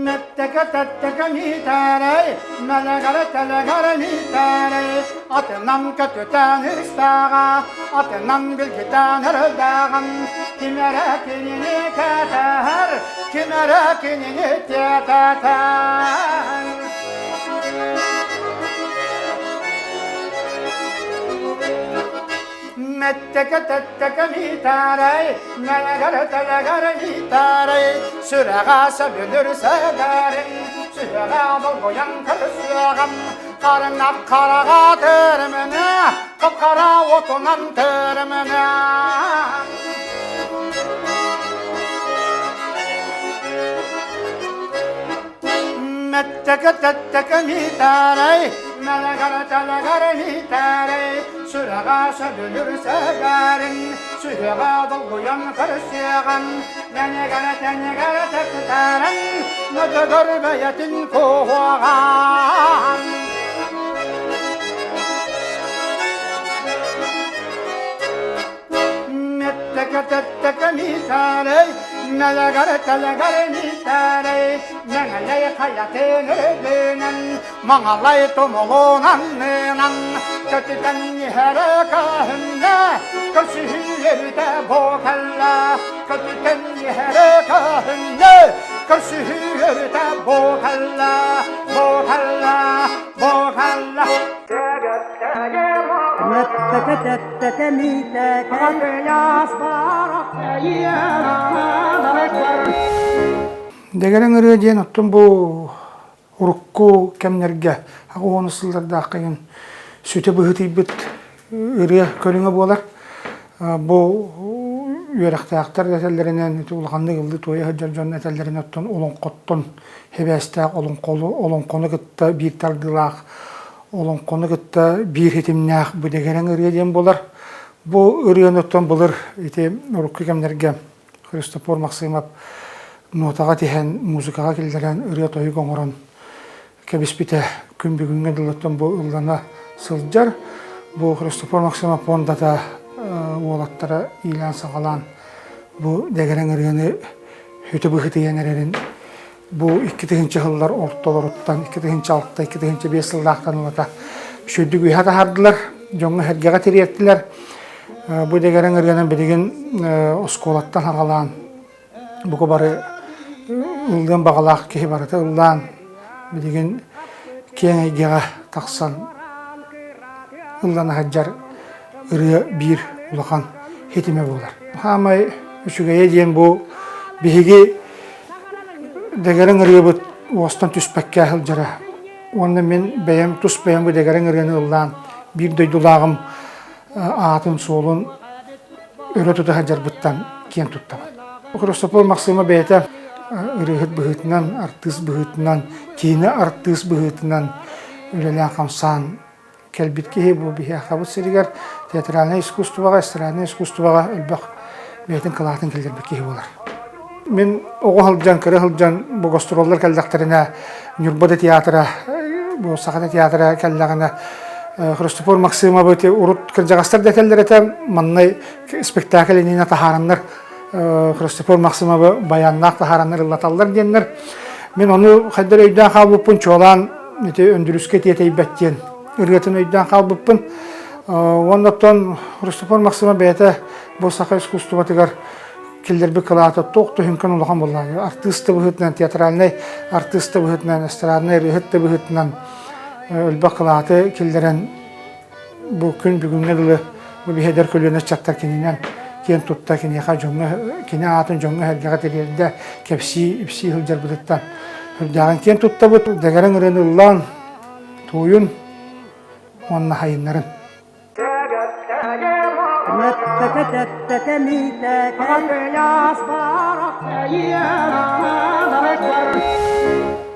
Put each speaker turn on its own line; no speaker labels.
Мэттeke-тэттeke миитэрэй, мэлэгэрэ-тэлэгэрэ миитэрэй, атынан көтүтэн истэҕэ, атынан билгитэн эрдэҕин, ким эрэ кинини кэтэһэр, ким эрэ кинини тиэтэтэр. Мэттeke-тэттeke миитэрэй, мэлэгэрэ-тэлэгэрэ миитэрэй, сүрэҕэ сөбүлүр сэгэриҥ, сүрэҕэ долгуйан көрсүөҕүм, харыҥах хараҕа төрүмүнэ, хап-хара отунан төрүмүнэ. Мэттeke-тэттeke миитэрэй, мэлэгэрэ-тэлэгэрэ миитэрэй, сүрэҕэ сөбүлүр сэгэриҥ, сүһүөҕэ долгуйан көрсүөҕүм, мэнигэрэ-тэнигэрэ тэктэрэн, мөтөгөр бэйэтин куһуоҕан. Мэттeke-тэттeke миитэрэй, мэлэгэрэ-тэлэгэрэ миитэрэй, Мэҥэлэй хайатын үрдүнэн, Маҥалай тумулун аннынан, Көтүтэн иһэрэ көһүннэ, Көрсүһүү өрүтэ бу кэллэ. Көтүтэн иһэрэ көһүннэ, Көрсүһүү өрүтэ бу кэллэ, бу кэллэ, бу кэллэ.
Дэгэрэҥ ырыа диэн оттон бу урукку кэмнэргэ 80 сыллардаахха иһин сүтэ быһыытыйбыт ырыа көрүҥэ буолар. Бу үөрэхтээхтэр этэллэринэн ити улаханнык ыллыы-туойа сылдьар дьон этэллэринэн оттон олоҥхоттон сибээстээх олоҥхолу олоҥхону кытта биир тардыылаах олоҥхону кытта биир ситимнээх бу дэгэрэҥ ырыа диэн буолар. Бу ырыаны оттон былыр ити урукку кэмнэргэ Христофор Максимов нотаҕа тиһэн, музыкаҕа киллэрэн ырыа-тойук оҥорон кэбиспитэ күн бүгүҥҥэ дылыттан бу ыллана сылдьар. Бу Христофор Максимов пуондата уолаттара иилээн-саҕалаан бу дэгэрэҥ ырыаны өтө быһыытыйан эрэрин бу 2000 сыллар ортолоруттан 2006 2005 сыллаахтан ылата үчүгэйдик үөһэ таһаардылар, дьоҥҥо-сэргэҕэ тириэртилэр. Бу дэгэрэҥ ырыанан билигин оскуолаттан аҕалаан бука бары ыллыан баҕалаах киһи барыта ыллаан билигин киэҥ эйгэҕэ тахсан ыллана сылдьар ырыа биир улахан ситимэ буолар. Саамай үчүгэйэ диэн бу биһиги дэгэрэҥ ырыабыт уостан түспэккэ сылдьара. Уонна мин бэйэм тус бэйэм бу дэгэрэҥ ырыаны ыллаан биир дойдулааҕым аатын-суолун өрө тута сылдьарбыттан киэн туттабын. Христофор Максима бэйэтэ ырыаһыт быһыытынан, артыыс быһыытынан, киинэ артыыс быһыытынан үлэлээн-хамсаан кэлбит киһи бу биһиэхэ сиригэр театральнай искусствоҕа, эстраднай искусствоҕа элбэх бэйэтин кылаатын киллэрбит киһи буолар. Мин оҕо сылдьан, кыра сылдьан бу гастроллар кэллэхтэринэ Ньурба да театра, бу Саха да театра кэллэҕинэ Христофор Максимовы урут кырдьаҕастар да этэллэр этэ, маннай спектакль иннинэ таһаараннар Христофор Максимовы баяннаах таһаараннар ыллаталлар диэннэр. Мин ону хайдах өйдөөн хаалбыппын чуолаан ити Өндүрүскэ тиэтэйбэт диэн ырыатын өйдөөн хаалбыппын. Уонна оттон Христофор Максимов бэйэтэ бу саха искусствотыгар киллэрбит кылаата туох да үһүҥкэн улахан буоллаҕа. Артыыс да быһыытынан, театральнай артыыс да быһыытынан, эстраднай ырыаһыт да быһыытынан элбэх кылааты киллэрэн бу күн бүгүҥҥэ дылы бу биһи эдэр көлүөнэ ыччаттар кининэн киэн тутта киниэхэ дьоҥҥо кини аатын дьоҥҥо-сэргэҕэ тириэрдэ кэпсии ипсии сылдьарбытыттан сүрдээҕин киэн туттабыт. Дэгэрэҥ ырыаны ыллаан туойун уонна хайыннарын.